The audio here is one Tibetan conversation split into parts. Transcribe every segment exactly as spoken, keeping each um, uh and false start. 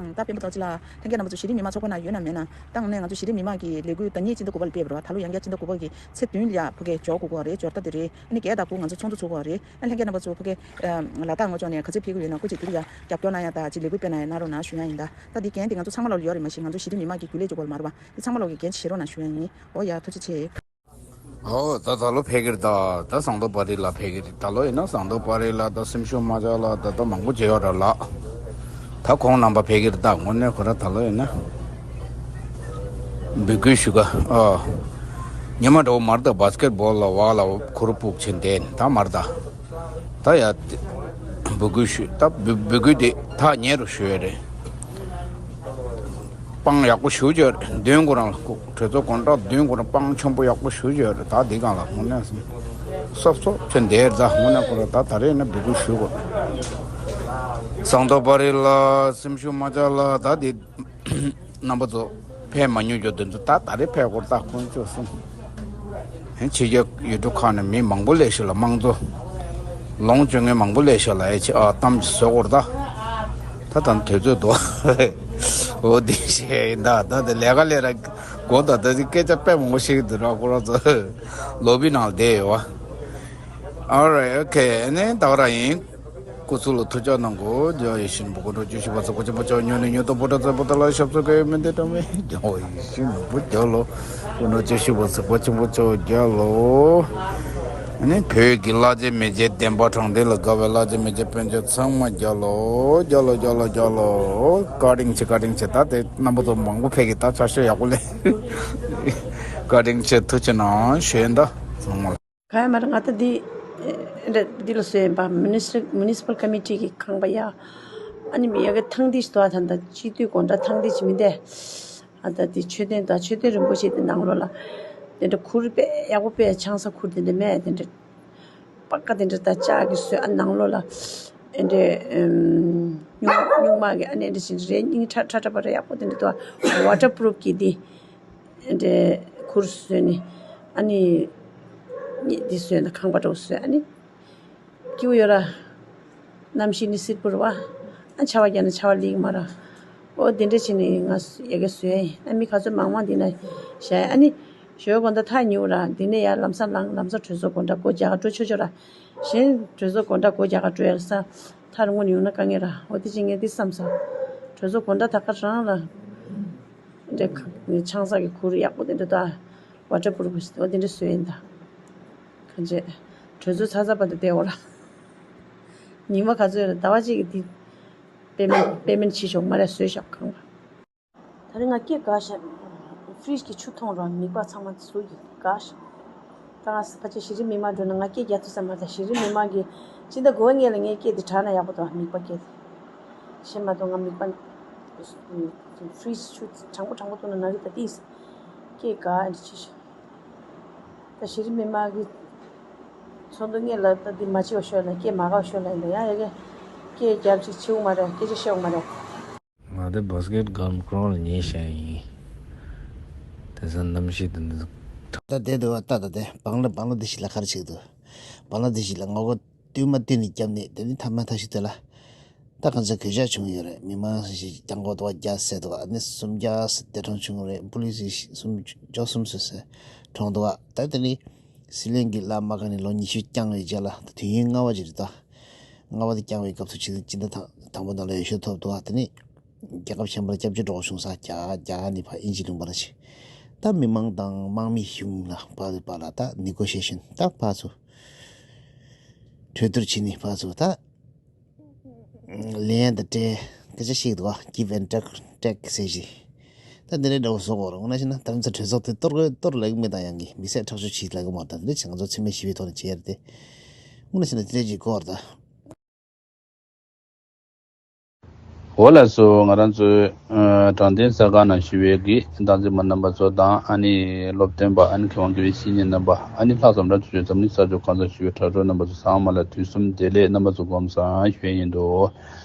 ད་སྤེན་པ་རྡོ་རྗེ་ལགས་ལྷན་རྒྱས་རྣམ་པ་ཚོ་གཞི་རིམ་མི་མང་ཚོགས་པ་ནང་ཡོད་ན་མེད་ན། ད་དངོས་གནས་ང་ཚོ་གཞི་རིམ་མི་མང་གི་ལས་འགུལ་ཟླ་གཉིས་སྤྱི་ཟླ་དགུ་པ་ལ་སྤེལ་བ་རེད་བ། ད་ལོ་ཡང་བསྐྱར་སྤྱི་ཟླ་དགུ་པ་གི་ཚེས་བདུན་ལ་ཡ་ཕ་གིར་འབྱོར་དགོས་ཀྱི་ཡོད་རེད། འབྱོར་ཟླ་དེ་རེད། ཨ་ནི་བརྒྱད་དང་དགུ་ང་ཚོ་ཚོགས་འདུ་ཚུགས་ཀྱི་ཡོད་རེད། ཨ་ནི་ལྷན་རྒྱས་རྣམ་པ་ཚོ་ཕ་གིར་ལ་དྭགས་ངོས་ཕྱོགས་ནས་ག་ཚོད་ཕེབས་ཀྱི་ཡོད་ན་སྐུ་མཁྱེན་དེ་ལ་ཡ་རྒྱབ་སྐྱོར་གནང་ཡ་དང་ཅིག་ལས་འགུལ་སྤེལ་གནང་ཡ་གནང་རོགས་གནང་ཞུ་ཡ་ཡིན། ད་ད་འདི་འགན་དེ་ང་ཚོ་ཚང་མ་ལ་ཡོད་རེད། མ་གཞི་ང་ཚོ་གཞི་རིམ་མི་མང་གི་རྒྱུན་ལས་ཅིག་ཡོད་མ་རེད་བ། འདི་ཚང་མ་ལ་འགན་བཞེས་རོགས་གནང་ཞུ་ཡ་ཡིན། འོ་ཡ་ཐུགས་རྗེ་ཆེ། ཨོ་ད་ད་ལོ་ཕེབས་ཀྱི་རེད། ད་ད་ཟངས་མདོག་དཔལ་རི་ལགས་ཕེབས་ཀྱི་རེད། ད་ལོ་ཡིན་ན་ཟངས་མདོག་དཔལ་རི་ལགས་དང་སེམས་ཤུགས་རྨ་བྱ་ལགས་ད་ད་མང་པོ་མཇལ་ཡོད་ར་ལགས། ད་ཁོང་རྣམ་པ་ཕེབས་ཀྱི་རེད། ད་དངོས་གནས་ཁོ་ར་ད་ལོ་ཡིན་ན་འབོད་སྐུལ་ཞུ་ག་ཨ་ཉི་མ་འདྲ་བོ་མར་ད་བྷ་སི་ཀེད་བྷོལ་ལ་བག་ལ་ཁུར་སྤུག་ཆེན་དེ་ད་མར་ད། ད་ཡ་འབོད་སྐུལ་ཞུ་ད་འབོད་སྐུལ་དེ་ཐག་ཉེ་རུ་ཞུ་ཡ་རེད། སྤང་ཡག་པོ་ཞུ་རྒྱུ་རེད། མདུན་གུ་རང་གྲོས་ཚོགས་དགོང་དྲག་མདུན་གུ་རང་སྤང་ཆེན་པོ་ཡག་པོ་ཞུ་རྒྱུ་རེད། ད་འདི་གང་ལ་དངོས་གནས་སོབ་སོབ་ཚོད་འདེར་ད་དངོས་གནས་ཁོ་ར་ད་ད་རེས་ན་འབོད་སྐུལ་ཞུ་དགོས། ཟངས་མདོག་དཔལ་རི་ལགས་སེམས་ཤུགས་རྨ་བྱ་ལགས་ད་འདི་རྣམ་པ་ཚོ་ཕེབས་མ་མྱོང་རྒྱུ་དེ་ཚོ་ད་ད་རེས་ཕེབས་དགོས། ད་དཀོན་མཆོག་གསུམ། ཕྱི་རྒྱལ་ཡུལ་གྲུ་ཁག་ནས་མི་མང་པོ་སླེབས་ཤག་ལ། དམངས་གཙོ་ལོངས་སྤྱོད་མཁན་མང་པོ་སླེབས་ཤག་ལ། ཨེ་ཆེ་ཨ་གཏམ་ཅིག་བཟོ་དགོས་རེད་ད། ད་ད་དུས་ཚོད་འདུག་འོ་དེ་བཤད་ཡིན་ད། ད་དེ་ལས་ཀ་ལས་ར་དགོས་ད། ད་དེ་སྐད་ཆ་དཔེ་མང་པོ་བཤད་ཀྱི་འདུག་ར། ཁོ་རང་ཚོ་ལོ་བི་ནང་བསྡད་ཡོད་བ། Alright, okay. ཨ་ནི་ད་ག་རང་ཡིན། སྐུ་གཟུགས་ལ་ཐུགས་ཅག་གནང་གོ། རྒྱལ་བ་ཡིད་བཞིན་ནོར་བུ་དཀོན་མཆོག་སྐྱབས་མཆོག་བརྩེ་སྒོ་ཆེན་པོ་མཆོག་ཉོན་ནས་ཉོན་དང་པོ་ཏྲ་ཙེ་པོ་ཏ་ལ་ཞབས་སོར་བཀའ་ཡོད་མི་འདི་ཏྲ་མེད། རྒྱལ་བ་ཡིད་བཞིན་ནོར་བུ་རྒྱལ་ལོ། དཀོན་མཆོག་སྐྱབས་མཆོག་བརྩེ་སྒོ་ཆེན་པོ་མཆོག་རྒྱལ་ལོ། ཨ་ནི་བོད་ཀྱི་བླ་ཆེན་མེས་རྒྱལ་བསྟན་པ་དྲང་བདེན་ལ་དགའ་བའི་བླ་ཆེན་མེས་རྒྱལ་དཔོན་ཆེན་ཚང་མ་རྒྱལ་ལོ། རྒྱལ་ལོ་རྒྱལ་ལོ་རྒྱལ་ལོ། བཀའ་དྲིན་ཆེ་བཀའ་དྲིན་ཆེ། ད་དེ་རྣམ་པ་ཚོ་མང་པོ་ཕེབས་ཀྱི་ད་ཆ་ཤོས་ཡག་པོ་ལས། བཀའ་དྲིན་ཆེ་ཐུགས་རྗེ་གནང་ཞུ་ཡིན་ད་ཚང་མ་ལ། ག་ཡ་མ་ར་ང་ད་འདི་འདི་ལ་བཟོས་ཡིན་པ། མུ་ནི་སི་པལ་མུ་ནི་སི་པལ་ཀ་མི་ཊི་གི་ཁང་པ་ཡ། ཨ་ནི་མི་ཡ་གི་ཐང་འདི་ཞིག་འདུག་ཨ་ད་ད་སྤྱི་འཐུས་དགོང་དག་ཐང་འདི་ཅིག་མི་འདས། ཨ་ད་འདི་མཆོད་རྟེན་དང་མཆོད་རྟེན་རིན་པོ་ཆེ་དེ་ནང་ལོགས་ལ་དེ་འདྲ་ཁུར་དཔེ་ཡག་པོ་དཔེ་ཆང་ས་ཁུར་དེ་འདྲ་མེད། དེ་འདྲ་པ་ཀ་དེ་འདྲ་ད་ལྕགས་ཀྱི་བཟོས། ཨ་ནང་ལོགས་ལ་དེ་འདྲ་སྨྱུག་སྨྱུག་མ་གི་ཨ་ནི་འདྲ་ཞིག་རེད། སྙིང་ཁྲ་ཁྲ་ཁྲ་པ་རེད། ཡག་པོ་དེ་འདྲ་འདུག་ཝ་ཊར་པུ་རུབ་གི་འདི། དེ་ཁུར་བཟོས་ནས་ཨ་ནི་གཉིས་འདི་བཟོས་ན་ཁང་པ་འདྲ་བོ་བཟོས། ཨ་ནི་སྐྱིད་པོ་ཡོད་ར། གནམ་གཤིས་ནི་བསིལ་པོ་རེད་བ། ཨ་ཆར་པ་བརྒྱབ་ན་ཆར་པ་ལིག་མ་ར། ཨོ་དེ་འདྲ་བྱས་ནས་ང་ཡ་གི་བཟོས་ཡིན། ཨ་མི་ག་ཚོད་མང་མང་འདི་ན་བཞག་ཨ་ནི་ཞོགས་དགོང་དག་ཐག་ཉེ་བོ་ར། འདི་ནས་ཡར་ལམ་སང་ལངས། ལམ་སང་གྲོས་ཚོགས་དགོང་དག་སྒོ་རྒྱག་ག་འགྲོ་ཆོག་ཆོག་ར། གཞན་གྲོས་ཚོགས་དགོང་དག་སྒོ་རྒྱག་ག་འགྲོ་ཡ་ལ་ས་ཐག་རིང་པོ་ནས་ཡོང་ན་དཀའ་ངལ་ར། འོ་དེ་ཅི་ངས་འདི་བསམ་ས། གྲོས་ཚོགས་དགོང་དག་ད་ག་རང་ལ། འདྲ་ཆང་ས་གི་ཁུར་ཡག་པོ་དེ་འདྲ་ད་ཝ་ཊར་པུ་རུབ་འོ་དེ་འདྲ་བཟོས་ཡིན་ད། གང་བྱས། གྲོས་ཚོགས་ཚར་ཚར་བར་དུ་བསྡད་འོ་ར། ཉི་མ་ག་ཚོད་ར་ཟླ་བ་གཅིག་གི་དེ་པེ་མེན་པེ་མེན་བྱེད་ཆོག་མ་ར་བཟོས་ཤག་ཁང་པ། ད་རིང་ང་སྐད་དགའ་ཤག་ཧྥི་རིཇ་གི་ཆུ་འཐུང་རོགས་མིད་པ་ཚང་མ་ཟུག་གི་དགའ་ཤག་ད་ང་ཕལ་ཆེར་གཞི་རིམ་མི་མང་འགྲོ་ན་ང་སྐད་རྒྱག་ཐུབ་ས་མ་རེད། ད་གཞི་རིམ་མི་མང་གི་སྤྱི་ཟླ་དགུ་པ་སྔོན་ལ་ངའི་སྐད་དེ་དྲག་ན་ཡག་པོ་འདུག་མིད་པ་སྐད་དེ། ཤེས་མ་གཏོགས་ང་མིད་པ་ཧྥི་རིཇ་ཆུ་གྲང་པོ་གྲང་པོ་བཏུང་ན་ན་གི་ད་ཏིས་སྐད་དགའ་འདྲ་ཆེ་ཤག་ད་གཞི་རིམ་མི་མང་གི་ཚོགས་འདུ་སྔོན་ལ་ད་འདི་མ་བྱེད་པ་ཤོད་ལ་སྐད་མ་དགའ་བ་ཤོད་ལ་ཡིན་ད། ཡང་ཡ་གི་སྐད་རྒྱབ་ཅིག་བྱེད་འོང་མ་རེད། སྐད་ཆ་བཤད་འོང་མ་རེད། ང་དེ་བྷ་སི་ཀེད་གྷོལ་ཕ་གི་གྲོང་ལ་ཉལ་བཞག་ཡིན། དེང་སང་གནམ་གཤིས་དེ་འདི། ད་དེ་འདུག་བ། ད་ད་དེ་བང་ལ་བང་ལ་དེ་ཞིག་ལ་ག་རེ་བྱེད་ཀྱི་འདུག་བང་ལ་དེ་ཞིག་ལ་ངོ་རྒོལ་བསྟུད་མར་བསྟུད་ནས་བརྒྱབ་ནས་དེ་ནི་ཐ་མ་ཐ་ཤི་དེ་ལ། ད་གང་ཚ་གོད་ཆག་བྱུང་ཡོད་རེད། མི་མང་ཞིག་རྒྱང་གོག་ཏོ་བརྒྱ་ཟེར་འདུག་ཨ་ནི་སུམ་བརྒྱ་ཟེར་དེ་གྲོང་བྱུང་རེད། པུ་ལི་སི་སུམ་བཅུ་གསུམ་ཟེར་ཟེར་གྲོངས་འདུག་ད་དེ་ནི་སྲིད་བློན་གྱི་བླ་མ་ག་ནས་ལོ་ཉི་ཤུ་བསྐྱངས་ཡོད་རྗེས་ལ་ད་དུས་ཡུན་ལྔ་པ་ཅིག་རེད་ད། ལྔ་པ་དེ་བསྐྱངས་པའི་སྐབས་སུ་ཕྱི་ཟླ་དང་དང་པོ་ནང་ལ་འོས་ཤོག་ཐོབ་འདུག་ཨ་དེ་ནི་རྒྱལ་ཁབ་གཞན་པ་ལ་སྐྱབས་བཅོལ་འགྲོ་བྱུང་ས་རྒྱ་རྒྱ་ནི་ཕ་དབྱིན་ཇི་ལུང་པ་ལ་ཆེ། ད་མི་མང་དང་དམག་མི་གཞུང་ལ་བར་བར་ལ་ད་ནི་གོ་ཤེ་ཤན་ད་ཕར་ཚུར་གྲོས་བསྡུར་བྱེད་ནི་ཕར་ཚུར་ད་ལེན་ཡན་ད་སྤྲད་དེ་ཆ་ཞིག་འདུག་ག give and take take ཟེར་ཞིག་ད་འདི་འདྲའི་འདྲ་བོ་བཟོ་དགོས་རེད། འོ་ན་ཤི་ན་ད་རིང་ཚ་གྲོས་ཚོགས་དེ་གཏོར་དགོས་གཏོར་ལབ་ཀྱི་མེད། ད་ཡང་གི་མི་སེར་ཁྲག་སྦྱོར་བྱེད་ལབ་ཀྱི་མ་རེད། ད་འདི་ང་ཚོ་འཚེ་མེད་ཞི་བའི་ཐོག་ནས་བྱེད་ཡ་རེད་དེ། འོ་ན་ཤི་ན་འདི་འདྲའི་ཅིག་དགོས་རེད་ད། འོ་ལགས་སོ། ང་རང་ཚོའི་ཨ་དྲང་བདེན་གསར་ཁང་ནང་ཞུ་བའི་གི་བདག་འཛིན་པ་རྣམ་པ་ཚོ་དང་ཨ་ནི་སློབ་སྟོན་པ་ཨ་ནི་མཁས་དབང་དགེ་བའི་བཤེས་གཉེན་རྣམ་པ་ཨ་ནི་ལྷག་བསམ་རབ་ཏུ་བྱུང་འཛམ་གླིང་ས་ཕྱོགས་གང་སར་བཞུགས་པའི་དྲ་གྲོགས་རྣམ་པ་ཚོ་ཚང་མ་ལ་དུས་གསུམ་བདེ་ལེགས་རྣམ་པ་ཚོ་སྒོམ་བཟང་ཞུ་ཡས་ཡིན་འདུག་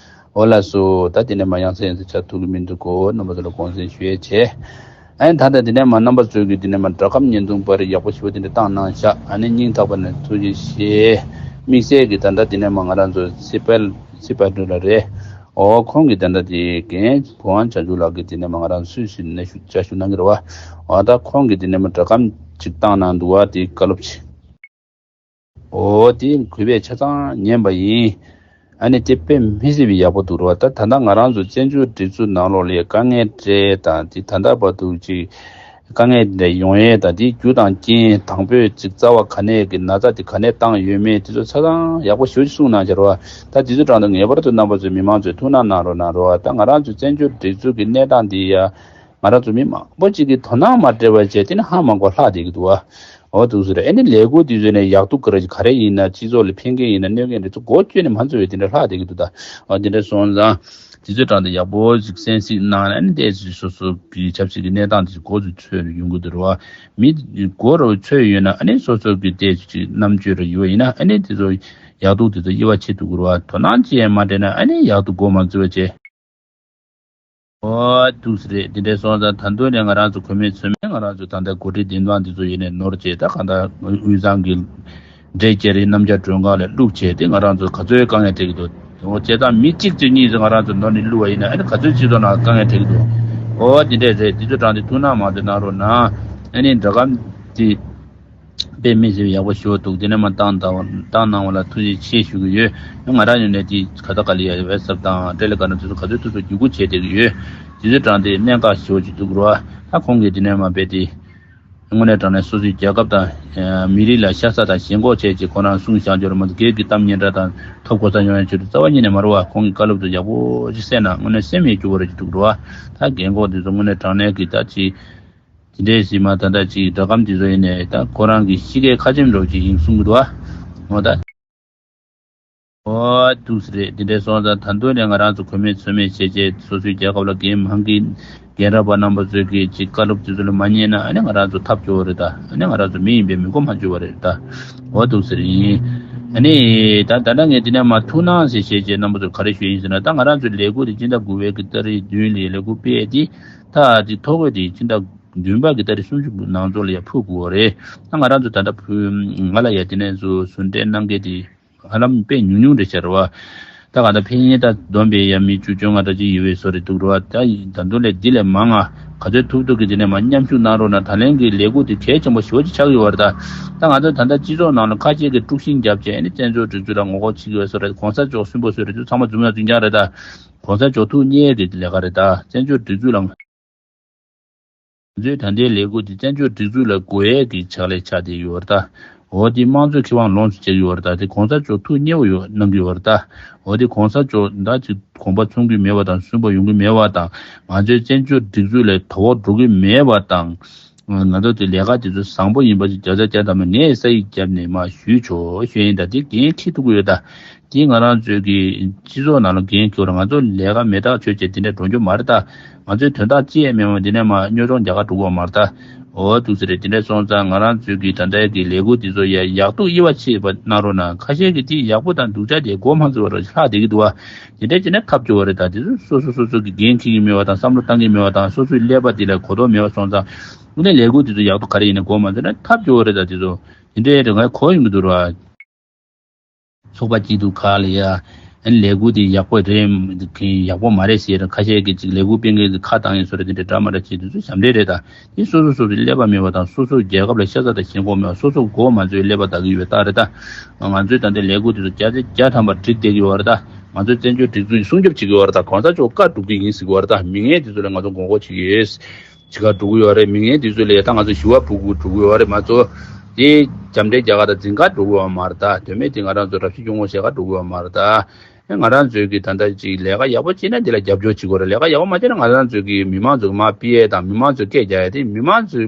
འོ་ལགས་སོ། ད་དེ་ནས་མ་ཡང་སེ་ཡང་སེ་ཆ་ཐུག་གི་མི་འདུག་གོ། རྣམ་པ་ཚོ་ལ་དགོངས་སེལ་ཞུ་ཡས་བྱས། ཨ་ནི་ད་ལྟ་དེ་ནས་མ་རྣམ་པ་ཚོས་ཀྱི་དེ་ནས་མ་སྒྲ་སྒམ་བརྙན་ཐུང་པར་ཡག་པོ་ཞེ་པོ་དེ་འདྲ་བཏང་གནང་ཤག་ཨ་ནི་སྙིང་ཐག་པ་ནས་ཐུགས་རྗེ་ཆེ། དམིགས་བསལ་གྱི་ད་ལྟ་དེ་ནས་མ་ང་རང་ཚོ་སི་པལ་སི་པལ་འགྲུལ་ལ་རེད། ཨོ་ཁོང་གིས་ད་ལྟ་དེ་རྒན་བུ་དབང་བྱང་ཆུབ་ལགས་ཀྱིས་དེ་ནས་མ་ང་རང་སུད་སི་ནས་ཞུ་བཅར་ཞུ་གནང་གི་རེད་བ། ཨོ་ད་ཁོང་གིས་དེ་ནས་མ་སྒྲ་སྒམ་ཅིག་བཏང་གནང་འདུག་བ། དེ་བཀའ་སློབ་ཅིག་ཨོ་དེ་གུས་པས་ཆ་ཚང་ཉན་པ་ཡིན། ཨ་ནི་དེ་དཔེ་མི་སྲིད་པའི་ཡག་པོ་འདུག་རེད་བ། ད་ད་ལྟ་ང་རང་ཚོ་བཙན་བྱོལ་སྒྲིག་འཛུགས་ནང་ལོགས་ལ་དཀའ་ངལ་འཕྲད་དང་དེ་ད་ལྟ་བར་དུ་ཅིག་དཀའ་ངལ་འདི་ཡོང་ཡས་དང་དེའི་རྒྱུ་དང་རྐྱེན། དང་པོའི་ཅིག་རྩ་བ་ག་ནས་ཀྱི་ན་ཚ་དེ་ག་ནས་བཏང་ཡོད་མེད་དེ་ཚོ་ཆ་ཚང་ཡག་པོ་ཞེ་པོ་ཅིག་གསུངས་གནང་བྱས་རེད་བ། ད་དེ་ཚོའི་དྲང་དུ་ངེས་པར་དུ་རྣམ་པ་ཚོས་མི་མང་ཚོས་ཐུགས་སྣང་གནང་རོགས་གནང་རེད་བ། ད་ང་རང་ཚོའི་བཙན་བྱོལ་སྒྲིག་འཛུགས་ཀྱི་གནས་སྟངས་འདི་ཡ་ང་རང་ཚོ་མི་མང་པོ་ཅིག་གིས་དོ་སྣང་མ་སྤྲད་པ་བྱས་དེ་ནི་ཧ་མ་གོ་ལྷག་བསྡད་ཀྱི་འདུག་བ། འོ་འདུག་ཟེར། ཨ་ནི་ལས་འགུལ་དེ་ཚོ་ནས་ཡག་སྡུག་ག་རེ་ག་རེ་ཡིན་ན་སྤྱི་ཚོགས་ལ་ཕན་མཁན་ཡིན་ན་གནོད་མཁན་དེ་ཚོ་མགོ་བཅོས་ནས་མ་འཛུལ་བའི་དེ་འདྲ་ལྷག་བསྡད་ཀྱི་འདུག་ད་འོ་དེ་འདྲ་སོང་ཙང་དེ་ཚོའི་དྲང་དུ་ཡག་པོ་ཞིག་གསན་གཟིགས་གནང་ནས་ཨ་ནི་ཏོག་ཙམ་སོ་སོ་གི་ཆབ་སྲིད་ཀྱི་གནས་སྟངས་དེ་ཚོ་མགོ་ཚོས་ཡོང་གི་འདུག་རེད་བ། མི་མགོ་རུ་ཚོས་ཡོད་ན་ཨ་ནི་སོ་སོ་གི་ཏོག་ཙམ་ཅིག་རྣམ་དཔྱོད་རུ་ཡོད་ཡིན་ན་ཨ་ནི་དེ་ཚོ་ཡག་སྡུག་དེ་ཚོ་དབྱེ་བ་ཕྱེ་ཐུབ་ཀྱི་རེད་བ། དོ་སྣང་ཅི་ཡང་མ་སྤྲད་ན་ཨ་ནི་ཡག་སྡུག་མགོ་མ་ཚོས་པ་བྱས། ཨོ་འདུག་སེ་རེད། དེ་འདྲའི་སོང་ཙང་ད་དུང་ནས་ང་རང་ཚོ་གོ་མེད་ཚོད་མེད་ང་རང་ཚོ་ད་ལྟ་འགོ་ཁྲིད་འདེམས་སྟངས་འདི་ཚོ་ཡིན་ནས་ནོར་བྱས། ད་གང་ལྟར་དབུས་གཙང་གི་འབྲས་སྐྱེ་རིའི་གནམ་བྱ་སྒྲོན་ཁང་ལ་བླུགས་བྱས་ཏེ་ང་རང་ཚོ་ག་ཚོད་དཀའ་ངལ་འཕྲད་ཀྱི་འདུག་འོ་བྱས་ཙང་མི་གཅིག་གཅིག་གཉིས་ཚོ་ང་རང་ཚོ་ནོར་ནས་བླུགས་པ་ཡིན་ན་ཨ་ནི་ག་ཚོད་སྤྱི་ཚོགས་ནང་དཀའ་ངལ་འཕྲད་ཀྱི་འདུག་འོ་དེ་འདྲས་རེད། དེ་ཚོ་དྲང་དེ་ཐུགས་སྣང་མང་དུ་གནང་རོགས་གནང་། ཨ་ནི་སྒྲ་སྒམ་དེ། དཔེ་མི་སྲིད་ཡག་པོ་ཞུ་འདུག་དེ་ནས་མ་བཏང་དང་བཏང་གནང་བ་ལ་ཐུགས་རྗེ་ཆེ་ཞུ་གི་ཡོད། ང་རང་ཡོད་ནས་དེ་ག་ད་ག་ལ་ཡ་ཝེ་སབ་དང་ཏེ་ལེ་ག་རམ་དེ་ཚོ་ག་ཚོད་ཐུབ་ཐུབ་བརྒྱུད་སྐུར་བྱས་བསྡད་ཀྱི་ཡོད། དེ་ཚོའི་དྲང་དེ་གནད་འགག་ཞེ་པོ་ཅིག་འདུག་རོ། ད་ཁོང་གིས་དེ་ནས་མ་དཔེ་དེ་དངོས་གནས་དྲང་གནས་སོ་སོའི་རྒྱལ་ཁབ་དང་མི་རིགས་ལ་ཤ་ཚ་དང་ཞེན་ཁོག་བྱས་ཅིག་ཁོ་རང་གསུང་བཞག་འཇོག་ལ་མ་གཏོགས་སྒེར་གྱི་གཏམ་སྙན་གྲགས་དང་ཐོབ་གོ་ས་ཡོང་ཡ་ཆེད་དུ་རྩ་བ་ཉིད་ནས་མ་རེད་བ། ཁོང་གི་བཀའ་སློབ་དེ་ཡག་པོ་ཅིག་གསན་ན་དངོས་གནས་སེམས་ཡེ་སྐྱོ་བོ་རེ་ཅིག་འདུག་རོ། ད་རྒན་གོག་དེ་ཚོ་དངོས་གནས་དྲང་གནས་ཀྱི་ད་ཅིག་དེ་འདྲའི་སྲིད་མ་ད་ལྟ་ཅིག་སྒྲ་སྒམ་དེ་ཚོ་ཡིན་ནས་ད་ཁོ་རང་གི་གཤིས་ཀའི་ཁ་ཆེམས་འདྲ་བོ་ཅིག་ཡིན་གསུང་གི་འདུག་ཨ། འོ་ད། འོ་འདུག་སེ་རེད། དེ་འདྲའི་སོང་ཙང་ད་དུང་ནས་ང་རང་ཚོ་གོ་མེད་ཚོད་མེད་བྱས་བྱས་སོ་སོའི་རྒྱལ་ཁབ་ལ་འགན་མང་གི་རྒན་རབས་པ་རྣམ་པ་ཚོས་ཀྱི་ཅིག་བཀའ་སློབ་དེ་ཚོ་ལ་མ་ཉན་ན་ཨ་ནི་ང་རང་ཚོ་ཐབས་སྐྱོ་བོ་རེད་ད། ཨ་ནི་ང་རང་ཚོ་མི་ཡིན་པའི་མི་གོ་མ་འཇུ་བ་རེད་ད། འོ་འདུག་སེ་རེད་ཡིན། ཨ་ནི་ད་ད་ལྟ་ངས་དེ་ནས་མ་ཐུགས་སྣང་ཟེར་བྱས་བྱས་རྣམ་པ་ཚོར་ག་རེ་ཞུ་ཡིན་ཟེར་ན་ད་ང་རང་ཚོའི་ལས་འགུལ་དེ་སྤྱི་ཟླ་དགུ་པའི་གི་ཏ་རིག་བདུན་ལ་ལས་འགུལ་སྤེལ་ཏེ་ད་དེ་ཐོ་འགོད་དེ་སྤྱི་ཟླ་བདུན་པ་གི་ཏ་རིག་སུམ་ཅུ་ནང་ཚོ་ལ་ཡ་ཕུལ་དགོས་པ་རེད། ད་ང་རང་ཚོ་ད་ལྟ་ཕུལ་ང་ལ་ཡ་དེ་ནས་ཚོ་ཟུར་འབྲེལ་གནང་མཁན་དེ་ཧ་ལམ་དཔེ་ཉུང་ཉུང་རེད་ཤག་རེད་བ། ད་ག་ད་ཕན་ཡོན་ད་བསྡོམས་པས་ཡ་མི་བཅུ་བཅོ་ལྔ་འདྲ་ཅིག་ཡོད་པའི་བཟོ་རེད་འདུག་རེད་བ། ད་ད་དུང་ལས་འདི་ལས་མང་ང་ག་ཚོད་ཐུབ་ཐུབ་ཀྱི་དེ་ནས་མ་མཉམ་ཞུགས་གནང་རོགས་གནང་། ད་ལན་གྱི་ལས་འགུལ་དེ་གལ་ཆེན་པོ་ཞེ་པོ་ཅིག་ཆགས་ཀྱི་ཡོད་རེད་ད། ད་ང་ཚོ་ད་ལྟ་སྤྱི་ཚོགས་ནང་ལ་ཁ་ཤས་ཀྱིས་དཀྲུག་ཤིང་བརྒྱབ་བྱས་ཨ་ནི་བཙན་བྱོལ་སྒྲིག་འཛུགས་ལ་ངོ་རྒོལ་བྱེད་ཀྱི་ཡོད་བཟོ་རེད། གོང་ས་མཆོག་སུན་པོ་བཟོ་རེད། དེ་ཚང་མ་འཛུམ་ཡང་འཛུམ་རྐྱང་རེད་ད། གོང་ས་མཆོག་ཐུགས་མཉེས་ཀྱི་ལས་ཀ་རེད་ད། བཙན་བྱོལ་སྒྲིག་འཛུགས་ལ། ང་ཚོའི་ད་ལྟའི་ལས་འགུལ་འདི་བཙན་བྱོལ་སྒྲིག་འཛུགས་ལ་དགོས་ཡས་ཀྱི་ཕྱག་ལས་ཆགས་བསྡད་ཡོད་རེད་ད། འོ་དེ་དམངས་གཙོའི་ཁེ་དབང་ལོངས་སུ་སྤྱད་ཀྱི་ཡོད་རེད་ད། དེ་གོང་ས་མཆོག་ཐུགས་མཉེས་པོ་ཡོད་གནང་གི་ཡོད་རེད་ད། འོ་དེ་གོང་ས་མཆོག་ད་ཅིག་དགོངས་པ་ཚོམ་གྱི་མེད་པ་དང་སུན་པོ་ཡོང་གི་མེད་པ་དང་། ང་ཚོའི་བཙན་བྱོལ་སྒྲིག་འཛུགས་ལ་དོ་ཕོག་འགྲོ་གི་མེད་པ་དང་། ང་ཚོ་དེ་ལས་ཀ་དེ་ཚོ་བཟང་པོ་ཡིན་པ་ཞིག་བརྒྱ་ཆ་བརྒྱ་ཐམ་པ་ངས་ས་ཡིག་བརྒྱབ་ནས་མར་ཞུས་ཆོག་ཞུས་ཡིན་ད། དེ་འགན་འཁྱེར་ཐུབ་ཀྱི་ཡོད་ད། དེ་ང་རང་ཚོའི་གི་སྤྱི་ཚོགས་ནང་ལ་འགན་འཁྱེར་བ་རེད། ང་ཚོ་ལས་ཀ་མེ་སྟག་ཆོད་བྱས་དེ་འདྲ་འགྲོ་རྒྱུ་མ་རེད་ད། ང་ཚོའི་དོན་དག་ཅི་ཡང་མེད་པ་འདི་ནས་མར་སྨྱོ་ཆུང་རྒྱག་ག་འགྲོ་གི་ཡོད་མ་རེད་ད། འོ་འདུག་སེ་རེད། དེ་འདྲ་སོང་ཙང་ང་རང་ཚོའི་གི་ད་ལྟའི་གི་ལས་འགུལ་འདི་ཚོ་ཡ་ཡག་སྡུག་དབྱེ་བ་ཕྱེ་བ་གནང་རོགས་གནང་། ཁ་ཤས་ཀྱིས་དེ་ཡག་པོ་དང་སྡུག་ཅག་དེ་མགོ་མ་ཚོས་པ་རེད་ལྷག་བསྡད་ཀྱི་འདུག་བ། དེ་འདྲ་བྱས་ན་ཐབས་སྐྱོ་བ་རེད་ད། དེ་ཚོ་སོ་སོ་སོ་སོ་གི་འགན་འཁྱེར་གྱི་མེད་པ་དང་བསམ་བློ་བཏང་གི་མེད་པ་དང་སོ་སོའི་ཀླད་པ་དེ་ལ་གོ་རྟོགས་མེད་པ་སོང་ཙང་དངོས་གནས་ལས་འགུལ་འདི་ཚོ་ཡག་སྡུག་ག་རེ་ཡིན་ན་མགོ་མ་ཚོས་ན་ཐབས་སྐྱོ་བ་རེད་ད། དེ་ཚོ་དེ་འདྲའི་རེད། ང་གོ་ཡོང་གི་འདུག་ར། ཚོགས་པ་སྐྱིད་སྡུག་ཁག་ལ་ཡ། ཨ་ནི་ལས་འགུལ་དེ་ཡག་པོ་རེད། ཡག་པོ་མ་རེད་ཟེར་ཁ་ཤས་ཀྱིས་ཅིག་ལས་འགུལ་སྤེལ་མཁན་གྱི་ཁ་བཏང་ཡིན་བཟོ་རེད། དེ་འདྲ་འདྲ་མ་འདྲ་བྱེད་དུས་ཚོད་ཞབས་འདྲེན་རེད་ད། དེ་སོ་སོ་སོ་སོའི་ཀླད་པ་མེད་པ་དང་སོ་སོ་རྒྱལ་ཁབ་ལ་ཤ་ཚ་དང་ཞེན་ཁོག་མེད་པ། སོ་སོ་མགོ་མ་ཚོས་ཀླད་པ་བརྡབ་ཀྱི་ཡོད་རྟགས་རེད་ད། ང་ཚོའི་ད་ལྟའི་ལས་འགུལ་དེ་ཚོ་བརྒྱ་ཆ་བརྒྱ་ཐམ་པ་འགྲིག་བསྡད་ཀྱི་ཡོད་རེད་ད། ང་ཚོའི་བཙན་བྱོལ་སྒྲིག་འཛུགས་ཀྱིས་སྲུང་སྐྱོབ་བྱེད་ཀྱི་ཡོད་རེད་ད། གོང་ས་མཆོག་བཀའ་སྒྲུབ་ཀྱི་ཡིན་ཟེར་གྱི་ཡོད་རེད་ད། མི་ངན་དེ་ཚོ་ལ་ང་ཚོ་མགོ་སྐོར་བྱེད་ཀྱི་ཡོད། བྱེད་ག་འགྲོ་གི་ཡོད་རེད། མི་ངན་དེ་ཚོ་ལ་ད་ང་ཚོ་ཞུ་བ་འབུལ་གི་འགྲོ་གི་ཡོད་རེད་མ་གཏོགས། དེ་རྒྱབ་འདྲེ་རྒྱག་ག་དང་འཛིང་ག་འགྲོ་གི་ཡོད་མ་རེད་ད། དོན་མེད་དེ་ང་རང་ཚོ་རབ་ཞི་སྐྱོ་ངོ་བཤད་ག་འགྲོ་གི་ཡོད་མ་རེད་ད། ཨེ་ང་རང་ཚོས་ཀྱི་ད་ལྟ་ཅིག་ལས་ཀ་ཡག་པོ་བྱས་ན་དེ་ལ་རྒྱབ་སྐྱོར་བྱེད་དགོས་རེད། ལས་ཀ་ཡག་པོ་མ་བྱས་ན་ང་རང་ཚོས་ཀྱི་མི་མང་ཚོ་མར་ཕུད་ཡས་དང་མི་མང་ཚོ་སྐད་རྒྱག་ཡས་དེ་མི་མང་ཚོས་